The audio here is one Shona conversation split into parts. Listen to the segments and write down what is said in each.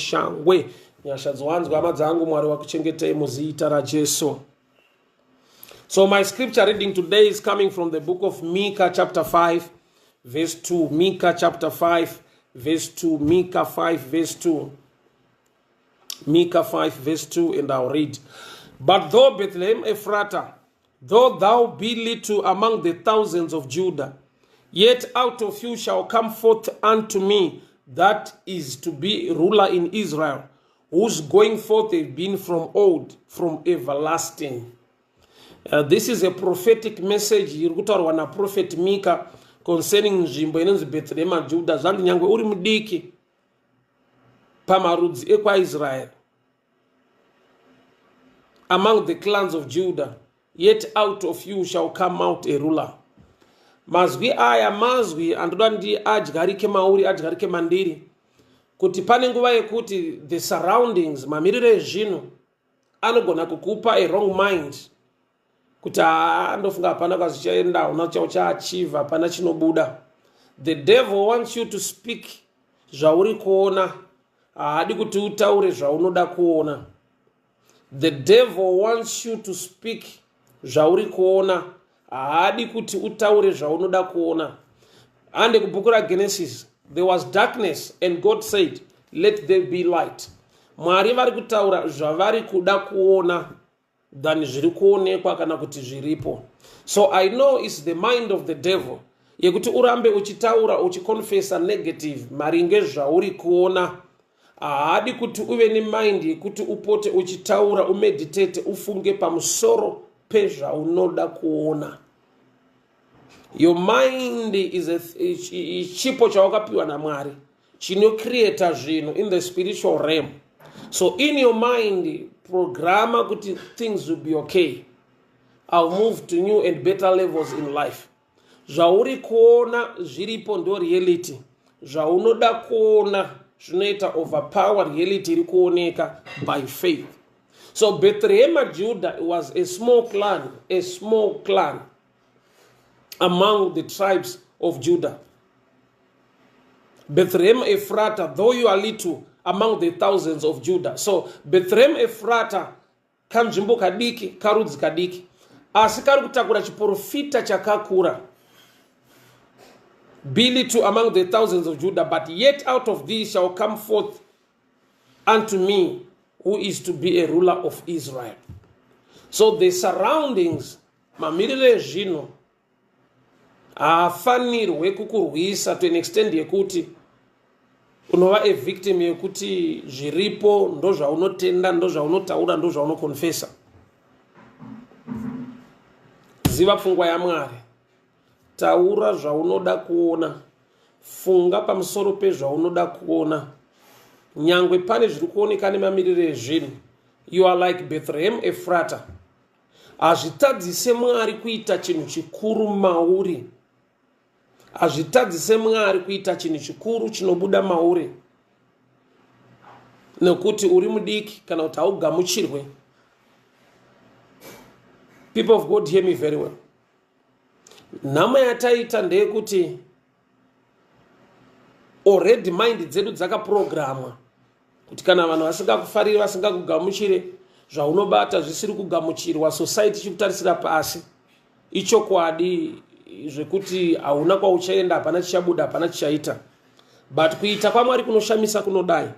Mushangwe. Nyasha dzowanzwa hama dzangu, Mwari wakuchengetei muzita raJesu. So my scripture reading today is coming from the book of Micah chapter 5 verse 2. Micah chapter 5 verse 2. Micah 5 verse 2. Micah 5 verse 2 and I'll read. But though Bethlehem Ephratah, though thou be little among the thousands of Judah, yet out of you shall come forth unto me that is to be ruler in Israel, whose going forth have been from old, from everlasting. This is a prophetic message iri kutaurwa naProphet Mika concerning nzvimbo inonzi Bethlehem Judah. Zvanzi nyangwe uri mudiki pamarudzi ekwaIsrael, among the clans of Judah, yet out of you shall come out a ruler. Mazwi aya mazwi andoda ndi adyarike mauri, adyarike mandiri, kuti pane nguva yekuti the surroundings, mamiriro ezvinhu anogona kukupa a wrong mind kuti haa, ndofunga hapana kwazvichaenda, hauna chauchaachieve, hapana chinobuda. The devil wants you to speak zvauri kuona, haadi kuti utaure zvaunoda kuona. The devil wants you to speak zvauri kuona, haadi kuti utaure zvaunoda kuona. Hande kubhuku raGenesis. There was darkness and God said, "Let there be light." Mwari vari kutaura zvavari kuda kuona than zviri kuonekwa kana kuti zviripo. So I know it's the mind of the devil yekuti urambe uchitaura, uchiconfessa negative maringe zvauri kuona. Haadi kuti uve nemind yekuti upote uchitaura, umeditate, ufunge pamusoro pezvaunoda kuona. Your mind is chipo chawakapiwa naMwari chinocreata zvinhu in the spiritual realm. So in your mind, programa kuti things will be okay, I'll move to new and better levels in life. Zvauri kuona zviripo ndo reality. Zvaunoda kuona zvinoita overpower reality iri kuoneka by faith. So Bethlehem Judah was a small clan, a small clan among the tribes of Judah. Bethlehem Ephrata, though you are little among the thousands of Judah. So Bethlehem Ephrata kanzvimbo kadiki, karudzi kadiki, asi kari kutakura chiprofita chakakura. Be little among the thousands of Judah, but yet out of thee shall come forth unto me who is to be a ruler of Israel. So the surroundings, mamiriro ezvinhu haafanirwe kukurwisa to an extent yekuti unova a victim yekuti zviripo ndo zvaunotenda, ndo zvaunotaura, ndo zvaunokonfesa. Ziva pfungwa yaMwari, taura zvaunoda kuona, funga pamusoro pezvaunoda kuona. Nyangwe pane zviri kuoneka nemamiriro ezvinhu, you are like Bethlehem Ephrata, hazvitadzise Mwari kuita chinhu chikuru mauri, hazvitadzise Mwari kuita chinhu chikuru chinobuda mauri nekuti uri mudiki kana kuti haugamuchirwe. People of God, hear me very well. Nhamo yataita ndeyekuti already mind dzedu dzakaprogramwa kuti kana vanhu vasingakufariri, vasingakugamuchire, zvaunobata zvisiri kugamuchirwa, society ichikutarisira pasi, ichokwadi zvekuti hauna kwauchaenda, hapana chichabuda, hapana chichaita. But kuita kwaMwari kunoshamisa kunodai: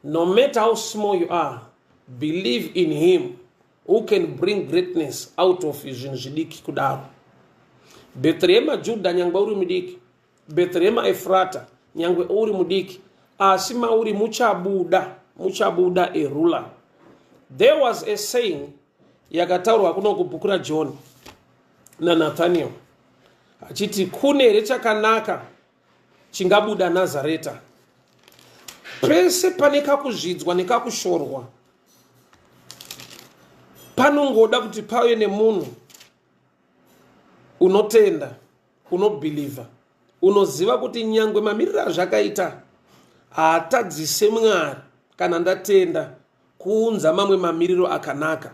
no matter how small you are, believe in him who can bring greatness out of zvinhu zvidiki kudaro. Bhethlehema Judha, nyangwe uri mudiki, Bhethlehema Efrata, nyangwe uri mudiki, asi mauri muchabuda, muchabuda a ruler. There was a saying yakataurwa kuno kubhuku raJohn naNathaniel achiti, "Kune here chakanaka chingabuda Nazareta?" Pese pane kakuzvidzwa nekakushorwa panongoda kuti pave nemunhu unotenda, unobhilivha, unoziva kuti nyangwe mamiriro azvakaita haatadzise Mwari kana ndatenda kuunza mamwe mamiriro akanaka.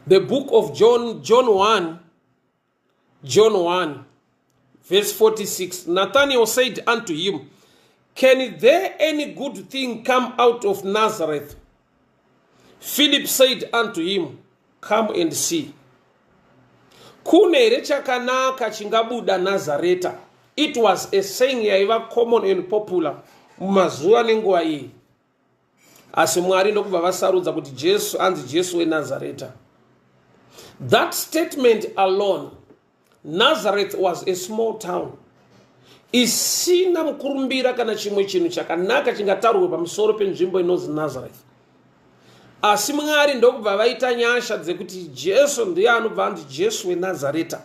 The book of John, John 1, John 1 verse 46. Nathaniel said unto him, Can there any good thing come out of Nazareth? Philip said unto him, Come and see. Kune here chakanaka chingabuda Nazareta? It was a saying yaiva common and popular mumazuva nenguva iyi. Asi Mwari ndokubva vasarudza kuti Jesu anzi Jesu weNazareta. That statement alone, Nazareth was a small town isina mukurumbira kana chimwe chinhu chakanaka chingataurwe pamusoro penzvimbo inonzi Nazareth. Asi Mwari ndokubva vaita nyasha dzekuti Jesu ndiye anobva anzi Jesu weNazareta.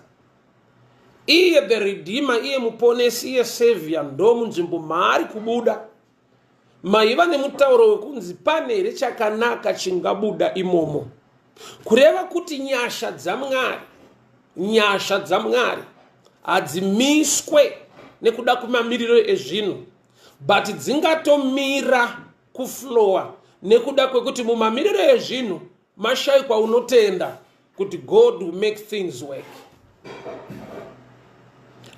Iye the Redeemer, iye muponesi, iye Savior ndomunzvimbo maari kubuda. Maiva nemutauro wekunzi pane here chakanaka chingabuda imomo. Kureva kuti nyasha dzaMwari, nyasha dzaMwari hadzimiswe nekuda kwemamiriro ezvinhu, but dzingatomira kuflowa nekuda kwekuti mumamiriro ezvinhu mashaikwa unotenda kuti God will make things work.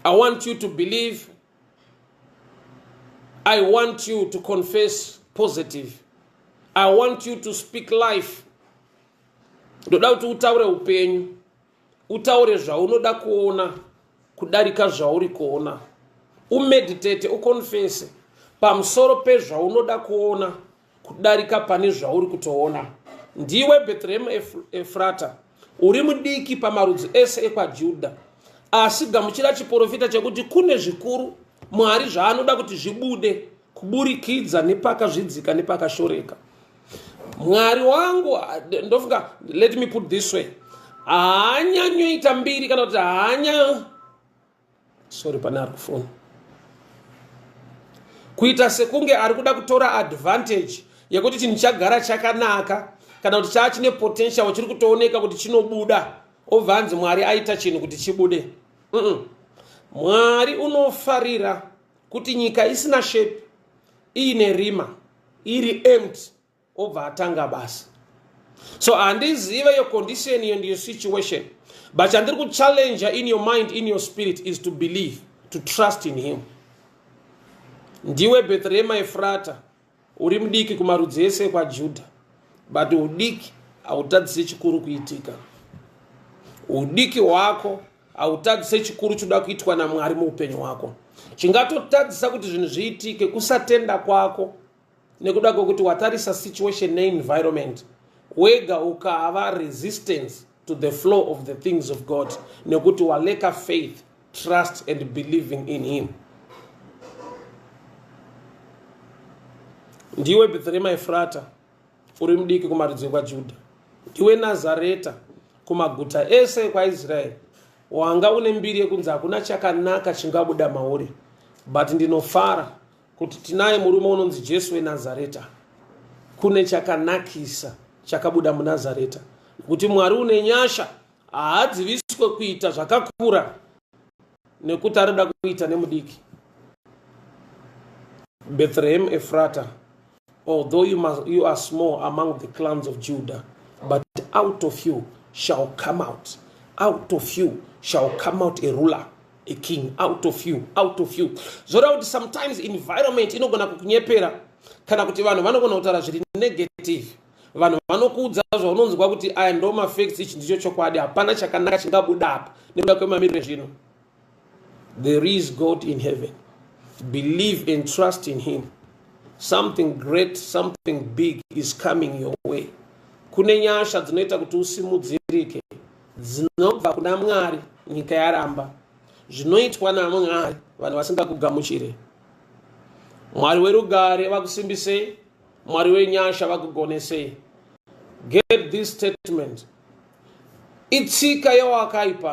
I want you to believe. I want you to confess positive. I want you to speak life. Ndoda kuti utaure upenyu, utaure zvaunoda kuona kudarika zvauri kuona. Umeditate, uconfesse pamusoro pezvaunoda kuona kudarika pane zvauri kutoona. Ndiwe Bhetherehemu Efrata, uri mudiki pamarudzi ese ekwaJudha, asi gamuchira chiporofita chekuti kune zvikuru Mwari zvaanoda kuti zvibude kuburikidza nepakazvidzika nepakashoreka. Mwari wangu, ndofunga, let me put this way, haanyanyoita mbiri kana kuti haanya sorry pane ari kufona kuita sekunge ari kuda kutora advantage yekuti chinhu chagara chakanaka kana kuti chaa chine potential chiri kutooneka kuti chinobuda obva anzi Mwari aita chinhu kuti chibude. Mwari unofarira kuti nyika isina shape, iine rima, iri empty, obva atanga basa. So handizive your condition and your situation, but chandiri kuchallenger in your mind, in your spirit, is to believe, to trust in him. Ndiwe Bhetherehema Efrata, uri mudiki kumarudzi ese ekwaJudha, but udiki hautadzise chikuru kuitika. Udiki hwako hautadzise chikuru chinoda kuitwa naMwari muupenyu hwako. Chingatotadzisa kuti zvinhu zviitike kusatenda kwako, nekuda kwekuti watarisa situation neenvironment wega, ukava resistance to the flow of the things of God, nekuti walacka faith, trust and believing in him. Ndiwe Bhetherehema Efrata, uri mudiki kumarudzi ekwaJudha. Ndiwe Nazareta kumaguta ese ekwaIsraeri, wanga une mbiri yekunzi hakuna chakanaka chingabuda mauri, but ndinofara kuti tinaye murume unonzi Jesu weNazareta. Kune chakanakisa chakabuda muNazareta, nekuti Mwari une nyasha haadziviswe kuita zvakakura nekuti arida kuita nemudiki. Bethlehem Ephrata, although you are small among the clans of Judah, but out of you shall come out, out of you shall come out a ruler, a king, out of you, out of you. Zvoreva kuti sometimes environment inogona kukunyepera, kana kuti vanhu vanogona kutaura zviri negative. Vanhu vanokuudza zvaunonzwa kuti aya ndo mafacts, ichi ndicho chokwadi, hapana chakanaka chingabuda apa nekuda kwemamiriro ezvinhu. There is God in heaven. Believe and trust in him. Something great, something big is coming your way. Kune nyasha dzinoita kuti usimudzirike, dzinobva kuna Mwari. Nyika yaramba zvinoitwa naMwari, vanhu vasingakugamuchire. Mwari werugare vakusimbisei, Mwari wenyasha vakugonesei. Get this statement: itsika yewakaipa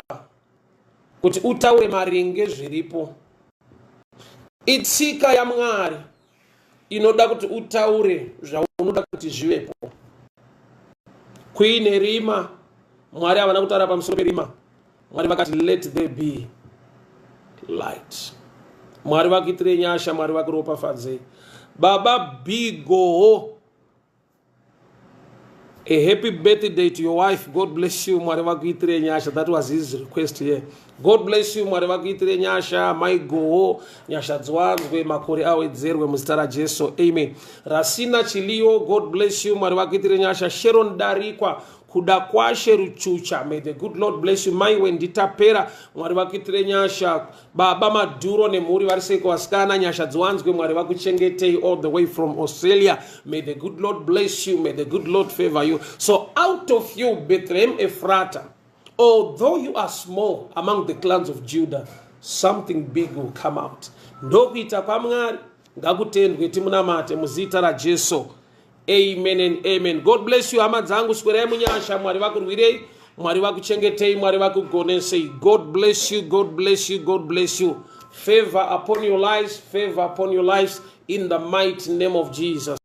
kuti utaure maringe zviripo. Itsika yaMwari inoda kuti utaure zvaunoda kuti zvivepo. Kuine rima, Mwari havana kutaura pamusoro perima. Mwari vakati, "Let there be light." Mwari vakuitire nyasha, Mwari vakuropafadzei. Baba Bigoho. A happy birthday to your wife. God bless you. Mwari vakuitire nyasha. That was his request here. God bless you. Mwari vakuitire nyasha. Maigoho nyasha dziwanzwe, makore awedzerwe muzita raJesu. Amen. Rasina Chiliyo, God bless you. Mwari vakuitire nyasha. Sharon Darikwa, kuda kwashe Ruchucha, may the good Lord bless you. Maiwe nditapera, Mwari vakuitire nyasha. Baba Madhuro nemhuri vari seiko vasikana? Nyasha dziwanzwe, Mwari vakuchengetei all the way from Australia. May the good Lord bless you. May the good Lord favor you. So out of you, Bethlehem Ephrata, although you are small among the clans of Judah, something big will come out. Ndokuita kwaMwari, ngakutendwe, timunamate muzita raJesu. Amen and amen. God bless you, hama dzangu. Swerai munyasha. Mwari vakurwirei, Mwari vakuchengetei, Mwari vakugonesei. God bless you, God bless you, God bless you. Favor upon your lives, favor upon your lives in the mighty name of Jesus.